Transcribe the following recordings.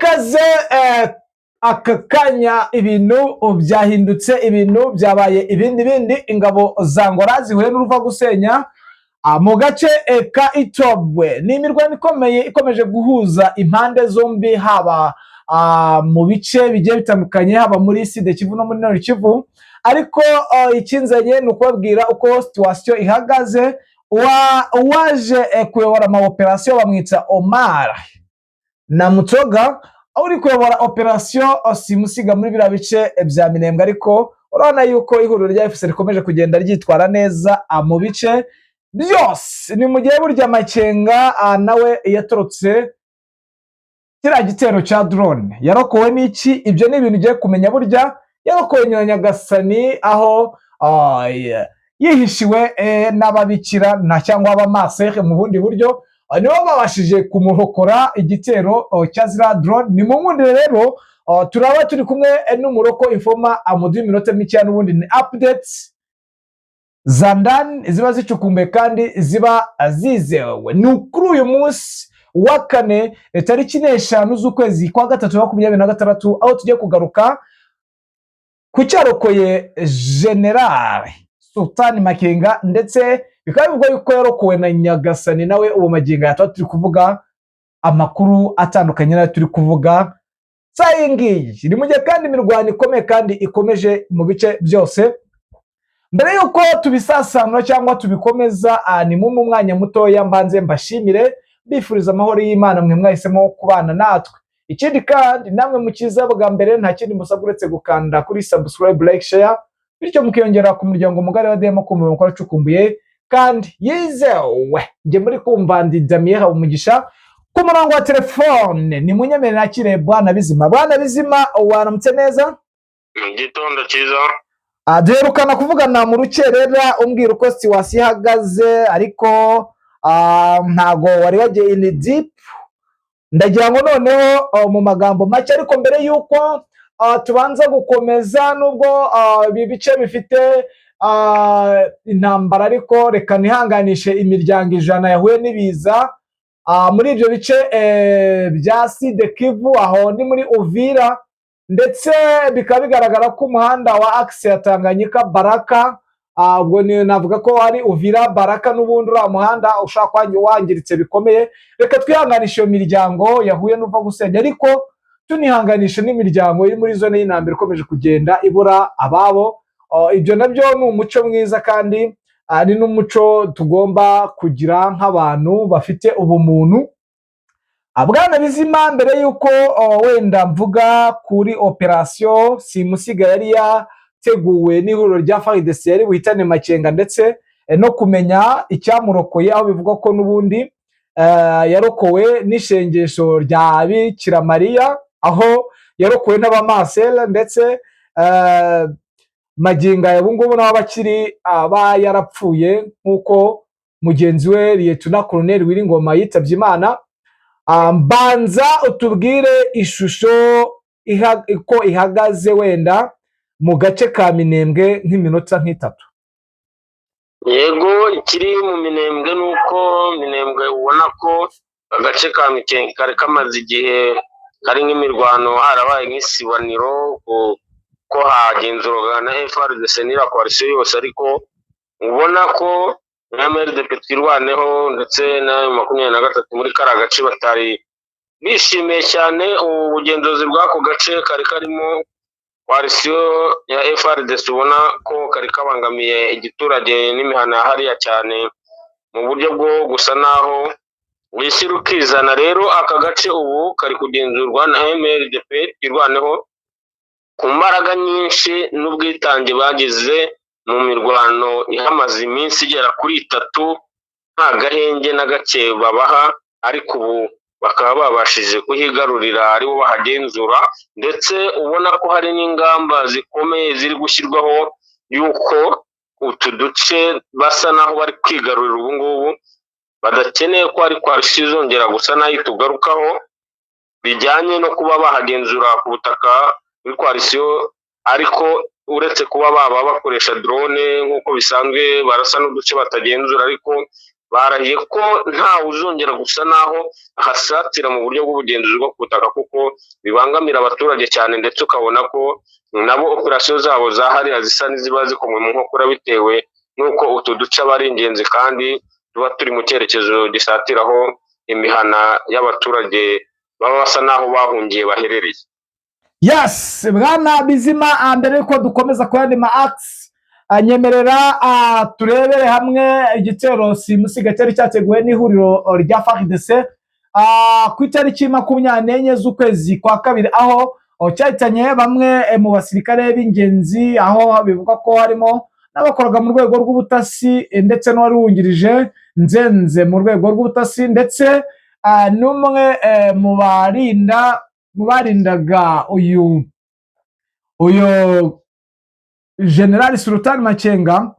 Ikaze. Aka kanya ibintu byahindutse, ibintu byabaye ibindi bindi. Ingabo za Angola zihuye n'uruva gusenya mu gace ka Itobwe. Ni imirwano ikomeye ikomeje guhuza impande zombi, haba mu bice bigiye bitandukanye, haba muri Sud Kivu no muri Nord Kivu. Ariko ikinzanye ni ukubabwira uko situation ihagaze. Uwaje kuyobora ama operation bamwita Omar na Mutoga, aho uri kuyobora operation simusiga muri biriya bice bya Minembwe. Ariko urabona yuko ihuriro rya AFC rikomeje kugenda ryitwara neza mu bice byose. Ni mu gihe burya Makenga nawe yatorotse kiriya gitero cya drone. Yarokowe n'iki? Ibyo ni ibintu ugiye kumenya. Burya yarokowe na Nyagasani, aho yihishiwe n'ababikira na cyangwa abamasere mu bundi buryo, nibo babashije kumurokora igitero cya ziriya drone. Ni mu nkundire rero, turaba turi kumwe n'umuroko informer amuduha iminota mikeya. N'ubundi ni updates za ndani ziba zicukumbuye kandi ziba zizewe. Ni kuri uyu munsi wa kane, tariki 5 z'ukwezi kwa 3 2026, aho tugiye kugaruka ku cyarokoye General Sultani Makenga, ndetse bikaba bivugwa yuko yarokowe na Nyagasani. Nawe ubu magingo aya tuba turi kuvuga amakuru atandukanye nayo turi kuvuga saa iyi ngiyi. Ni mu gihe kandi imirwano ikomeye kandi ikomeje mu bice byose. Mbere y'uko tubisasanura cyangwa tubikomeza, ni mu mwanya mutoya mbanze mbashimire, mbifuriza amahoro y'Imana mwe mwahisemo kubana natwe. Ikindi kandi, namwe mukiza bwa mbere, nta kindi musabwa uretse gukanda kuri subscribe, like, share, bityo mukiyongera ku muryango mugari wa Demo kumva amakuru acukumbuye kandi yizewe. Njye muri kumva ndi Damien Habumugisha. Ku murongo wa telefone ni munyemerere nakire Bwana Bizima. Bwana Bizima, waramutse neza? Mu gitondo cyiza. Duherukana kuvugana mu rukerera umbwira uko situation ihagaze, ariko ntago wari wagiye in deep. Ndagira ngo noneho mu magambo make, ariko mbere y'uko tubanza gukomeza, nubwo ibi bice bifite intambara, ariko reka nihanganishe imiryango 100 yahuye n'ibiza muri ibyo bice bya Sud Kivu, aho ni muri Uvira, ndetse bikaba bigaragara ko umuhanda wa axe ya Tanganyika Baraka, ubwo ni navuga ko ari Uvira Baraka, n'ubundi uriya muhanda ushobora kuba wangiritse bikomeye. Reka twihanganishe iyo miryango yahuye n'uva gusenya, ariko tunihanganisha n'imiryango iri muri zone y'intambara ikomeje kugenda ibura ababo. Ibyo nabyo ni umuco mwiza kandi ni n'umuco tugomba kugira nk'abantu bafite ubumuntu. Bwana Bizima, mbere y'uko wenda mvuga kuri operation simusiga yari yateguwe n'ihuriro rya FARDC yari buhitane Makenga, ndetse no kumenya icyamurokoye, aho bivugwa ko n'ubundi yarokowe n'ishengesho rya Bikira Mariya, aho yarokowe n'abamasera, ndetse magingo aya ubu ngubu nawe bakiri aba yarapfuye nk'uko mugenzi we Liyetona Koloneli Wiringoma yitabye Imana. Mbanza utubwire ishusho uko ihagaze wenda mu gace ka Minembwe nk'iminota nk'itatu. Yego, ikiri mu Minembwe ni uko Minembwe ubona ko agace ka Mikenke kari kamaze igihe kari nk'imirwano, harabaye nk'isibaniro ko hagenzurwaga na FARDC n'iriya coalition yose, ariko ubona ko nka MRDP Twirwaneho ndetse na 23 muri kariya gace batari bishimiye cyane ubugenzuzi bw'ako gace kari karimo coalition ya FARDC, ubona ko kari kabangamiye igiturage n'imihana ya hariya cyane mu buryo bwo gusa naho wishyira ukizana. Rero aka gace ubu kari kugenzurwa na MRDP Twirwaneho ku mbaraga nyinshi n'ubwitange bagize mu mirwano ihamaze iminsi igera kuri 3 nta gahenge na gake babaha, ariko ubu bakaba babashije kuhigarurira, aribo bahagenzura, ndetse ubona ko hari n'ingamba zikomeye ziri gushyirwaho y'uko utu duce basa naho bari kwigarurira ubu ngubu badakeneye ko hari coalition izongera gusa naho itugarukaho, bijyanye no kuba bahagenzura ku butaka muri coalition. Ariko uretse kuba baba bakoresha drone nk'uko bisanzwe barasa n'uduce batagenzura, ariko Barahiye ko ntawe uzongera gusa naho ahasatira mu buryo bw'ubugenzuzi bwo ku butaka, kuko bibangamira abaturage cyane, ndetse ukabona ko nabo operasiyo zabo za hariya zisa n'iziba zikomwe mu nkokora, bitewe n'uko utu duce aba ari ingenzi kandi tuba turi mu cyerekezo gisatiraho imihana y'abaturage baba basa n'aho bahungiye baherereye. Yes, bwana Bizima, mbere yuko dukomeza ku yandi ma axes, nyemerera turebere hamwe igitero simusiga cyari cyateguwe n'ihuriro rya FARDC ku itariki 24 z'ukwezi kwa kabiri, aho cyahitanye bamwe mu basirikare b'ingenzi, aho bivugwa ko harimo n'abakoraga mu rwego rw'ubutasi, ndetse n'uwari wungirije Nzenze mu rwego rw'ubutasi, ndetse n'umwe mu barindaga uyu General Sultan Makenga.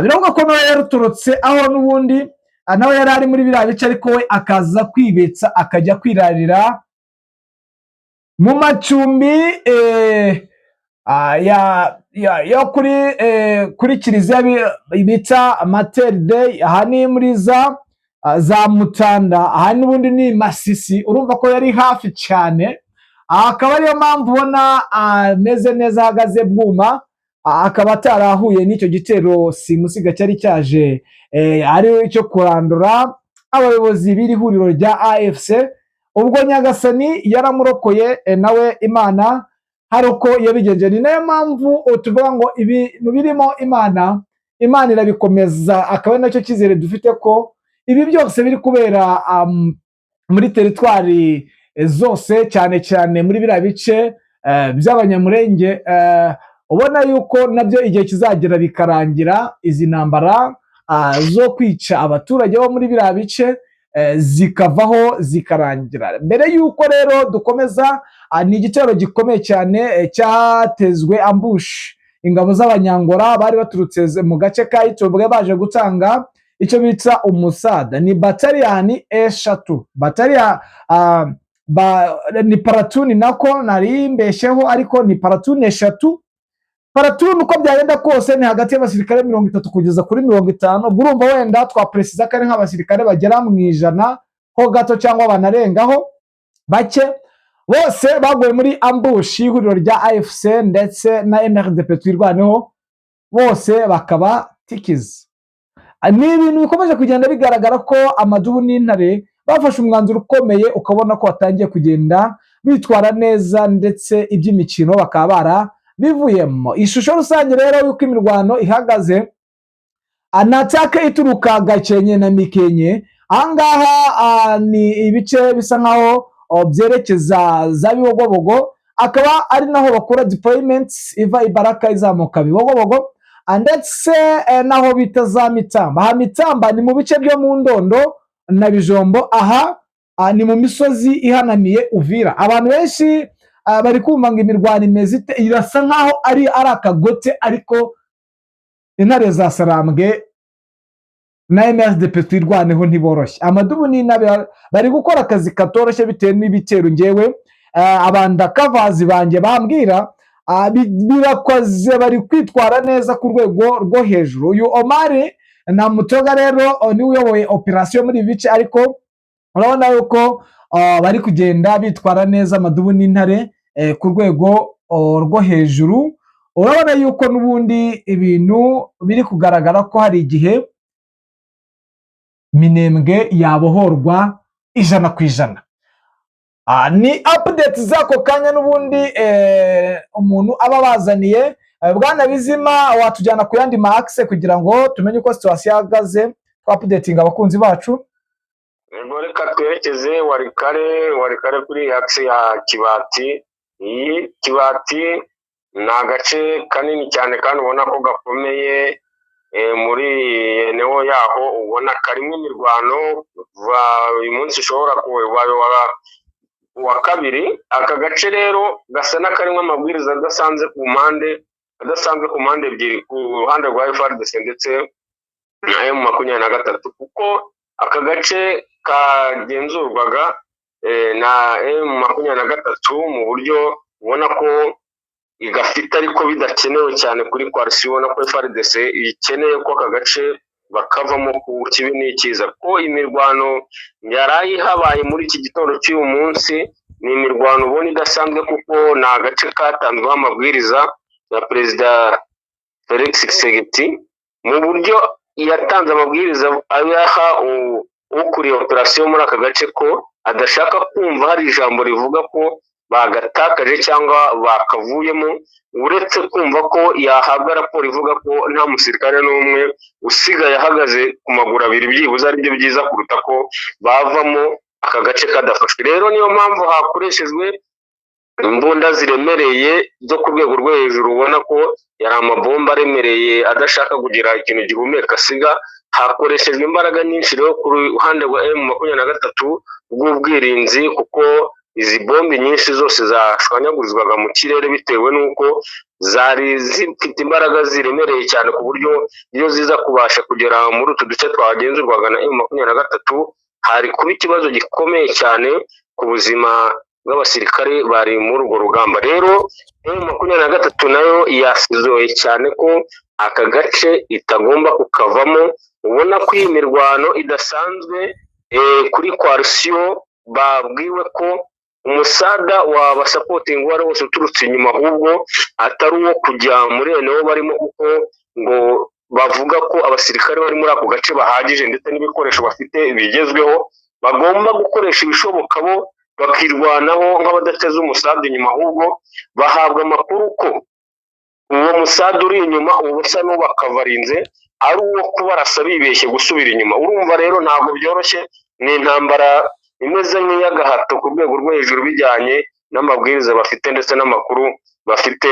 Biravuga ko nawe yaruturutse aho n'ubundi nawe yari ari muri biriya bice, ariko we akaza kwibetsa akajya kwirarira mu macumbi yo kuri kiliziya bita Mater Dei. Aha ni muri za Mutanda, aha n'ubundi ni Masisi. Urumva ko yari hafi cyane. Aha akaba ariyo mpamvu ubona ameze neza, ahagaze bwuma, akaba atarahuye n'icyo gitero simusiga cyari cyaje ari icyo kurandura abayobozi b'iri huriro rya AFC. Ubwo Nyagasani yaramurokoye, nawe Imana hari uko yabigenje. Ni nayo mpamvu tuvuga ngo ibintu birimo Imana, Imana irabikomeza, akaba ari nacyo cyizere dufite ko ibi byose biri kubera muri teritwari zose, cyane cyane muri biriya bice by'Abanyamurenge, ubona yuko nabyo igihe kizagera bikarangira, izi ntambara zo kwica abaturage bo muri biriya bice zikavaho, zikarangira. Mbere y'uko rero dukomeza, ni igitero gikomeye cyane cyatezwe ambush ingabo z'Abanyangora bari baturutse mu gace ka Itombwe baje gutanga icyo bita umusada. Ni bataliyani eshatu, bataliya ni platoon, nako nari mbeshyeho, ariko ni platoon eshatu. Platoon uko byagenda kose ni hagati y'abasirikare 30 kugeza kuri 50. Ubwo urumva wenda twapresiza ko ari nk'abasirikare bagera mu 100 ho gato cyangwa banarengaho bake. Bose baguye muri ambush y'ihuriro rya AFC ndetse na MRDP Twirwaneho, bose bakaba tikizi. Ni ibintu bikomeje kugenda bigaragara ko amadubu n'intare bafashe umwanzuro ukomeye, ukabona ko batangiye kugenda bitwara neza, ndetse iby'imikino bakaba barabivuyemo. Ishusho rusange rero y'uko imirwano ihagaze: ni attaque ituruka Gakenke na Mikenke. Ahangaha ni ibice bisa nkaho byerekeza za Bibogobogo, akaba ari naho bakura deployments iva Ibaraka izamuka Bibogobogo, ndetse naho bita za Mitamba. Aha Mitamba ni mu bice byo mu Ndondo na Bijombo. Aha ni mu misozi ihanamiye Uvira. Abantu benshi bari kumva ngo imirwano imeze ite? Irasa nkaho ari akagote, ariko intare za Sarambwe na MRDP Twirwaneho ntiboroshye. Amadubu n'intabe bari gukora akazi katoroshye bitewe n'ibitero. Ngewe abandakavazi banjye bambwira birakoze, bari kwitwara neza ku rwego rwo hejuru. Uyu Omari na Mutoga rero niwe uyoboye operasiyo muri ibi bice, ariko urabona yuko bari kugenda bitwara neza, amadubu n'intare ku rwego rwo hejuru. Urabona yuko n'ubundi ibintu biri kugaragara ko hari igihe Minembwe yabohorwa 100%. Ni update z'ako kanya n'ubundi umuntu aba abazaniye. Bwana Bizima, watujyana ku yandi ma axes kugira ngo tumenye uko situation ihagaze, twaupdatinga abakunzi bacu. Yego, reka twerekeze Walikale. Walikale kuri axe ya Kibati. Iyi Kibati ni agace kanini cyane kandi ubona ko gakomeye muri eneo yaho, ubona karimo imirwano kuva uyu munsi ushobora kuba wa kabiri. Aka gace rero gasa n'akarimo amabwiriza adasanzwe ku mpande, adasanzwe ku mpande ebyiri, ku ruhande rwa FARDC ndetse na M23, kuko aka gace kagenzurwaga na M23 mu buryo ubona ko igafite, ariko bidakenewe cyane kuri coalition. Ubona ko FARDC ikeneye ko aka gace Bakavamo ku kibi n'ikiza, ko imirwano yaraye ihabaye muri iki gitondo cy'uyu munsi ni imirwano ubona idasanzwe, kuko ni agace katanzweho amabwiriza ya Perezida Felix Tshisekedi, mu buryo yatanze amabwiriza ayaha ukuriye operasiyo muri aka gace, ko adashaka kumva hari ijambo rivuga ko bagatakaje cyangwa bakavuyemo, uretse kumva ko yahabwa raporo ivuga ko nta musirikare n'umwe usigaye ahagaze ku maguru abiri. Byibuze aribyo byiza kuruta ko bavamo aka gace kadafashwe. Rero niyo mpamvu hakoreshejwe imbunda ziremereye zo ku rwego rwo hejuru, ubona ko yari amabomba aremereye adashaka kugira ikintu gihumeka asiga. Hakoreshejwe imbaraga nyinshi rero ku ruhande rwa M23 rw'ubwirinzi, kuko izi bombe nyinshi zose zashwanyagurizwaga mu kirere bitewe n'uko zari zifite imbaraga ziremereye cyane, ku buryo iyo ziza kubasha kugera muri utu duce twagenzurwaga na M23 hari kuba ikibazo gikomeye cyane ku buzima bw'abasirikare bari muri urwo rugamba. Rero M23 nayo yasizoye cyane ko aka gace itagomba kukavamo. Ubona ko iyi mirwano idasanzwe kuri coalition, babwiwe ko umusada wabasupportinga uwo ari wose uturutse inyuma, ahubwo atari uwo kujya muri niwo barimo, kuko ngo bavuga ko abasirikare bari muri ako gace bahagije, ndetse n'ibikoresho bafite bigezweho, bagomba gukoresha ibishoboka bo bakirwanaho nk'abadateze umusada inyuma. Ahubwo bahabwa amakuru ko uwo musada uri inyuma uba usa n'ubakavarinze, ari uwo kubarasa bibeshye gusubira inyuma. Urumva rero ntabwo byoroshye, ni intambara imeze nk'iy'agahato ku rwego rwo hejuru, bijyanye n'amabwiriza bafite ndetse n'amakuru bafite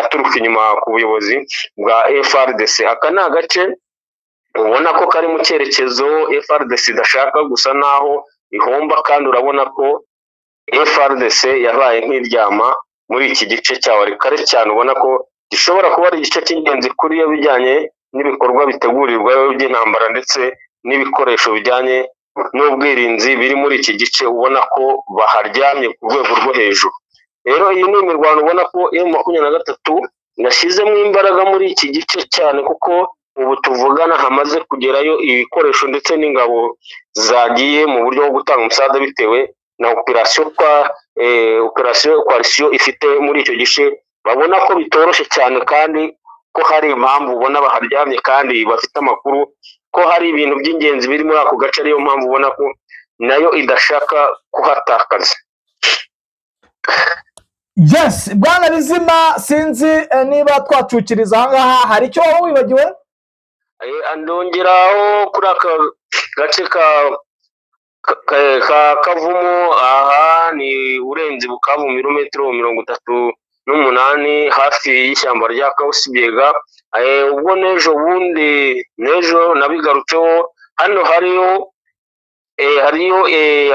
aturuka inyuma ku buyobozi bwa FARDC. Aka ni agace ubona ko kari mu cyerekezo FARDC idashaka gusa naho ihomba, kandi urabona ko FARDC yabaye nk'iryama muri iki gice cya Walikale cyane, ubona ko gishobora kuba ari igice cy'ingenzi kuri yo bijyanye n'ibikorwa bitegurirwayo by'intambara, ndetse n'ibikoresho bijyanye n'ubwirinzi biri muri iki gice, ubona ko baharyamye ku rwego rwo hejuru. Rero iyi ni imirwano ubona ko M23 yashyizemo imbaraga muri iki gice cyane, kuko ubu tuvugana hamaze kugerayo ibikoresho ndetse n'ingabo zagiye mu buryo bwo gutanga umusaada, bitewe na operasiyo kwa operasiyo coalition ifite muri icyo gice. Babona ko bitoroshye cyane, kandi ko hari impamvu ubona baharyamye, kandi bafite amakuru ko hari ibintu by'ingenzi biri muri ako gace, ariyo mpamvu ubona ko nayo idashaka kuhatakaza. Yes, bwana Bizima, sinzi niba twacukiriza ahangaha, hari icyo waba wibagiwe? Ndongeraho kuri aka gace ka Kavumu. Aha ni urenze Bukavu ibirometero 38, hafi y'ishyamba rya Kawusibyega. Ubwo n'ejo bundi n'ejo nabigarutseho, hano hariyo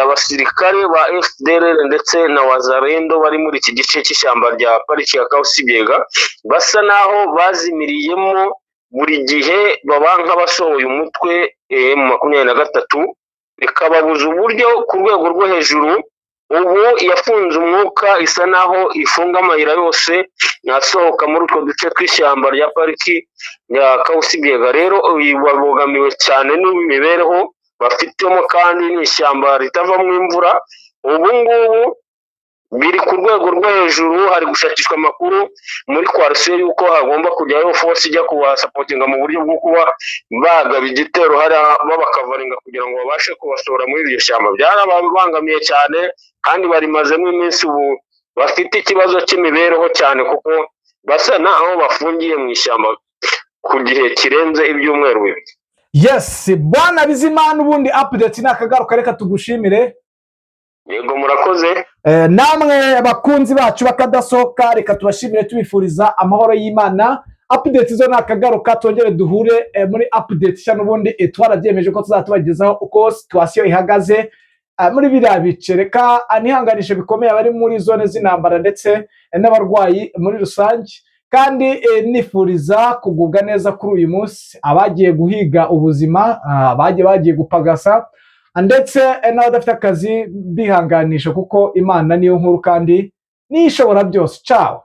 abasirikare ba FDLR ndetse na Wazalendo bari muri iki gice cy'ishyamba rya pariki ya Kawusibyega, basa naho bazimiriyemo. Buri gihe baba nk'abasohoye umutwe M23, bikababuza uburyo ku rwego rwo hejuru. Ubu yafunze umwuka, isa naho ifunga amayira yose asohoka muri utwo duce tw'ishyamba rya pariki ya Kawusibyega. Rero babogamiwe cyane n'imibereho bafitemo, kandi ni ishyamba ritavamo imvura. Ubu ngubu biri ku rwego rwo hejuru, hari gushakishwa amakuru muri coalition y'uko hagomba kujyayo force ijya kubasupportinga mu buryo bwo kuba bagaba igitero hariya, babakavaringa kugira ngo babashe kubasohora muri iryo shyamba. Byarababangamiye cyane, kandi barimazemo iminsi. Ubu bafite ikibazo cy'imibereho cyane, kuko basa naho bafungiye mu ishyamba ku gihe kirenze ibyumweru 2. Yes, bwana Bizima, n'ubundi update ni akagaruka, reka tugushimire. Yego, murakoze. Namwe abakunzi bacu bakadasohoka, reka tubashimire tubifuriza amahoro y'Imana. Update zo ni akagaruka, twongere duhure muri update nshya. N'ubundi twarabyemeje ko tuzajya tubagezaho uko situation ihagaze muri biriya bice. Reka anihanganishe bikomeye abari muri zone z'intambara ndetse n'abarwayi muri rusange, kandi nifuriza kugubwa neza kuri uyu munsi abagiye guhiga ubuzima, abagiye gupagasa, ndetse n'abadafite akazi, bihanganisha kuko Imana niyo nkuru kandi niyo ishobora byose. Ciao.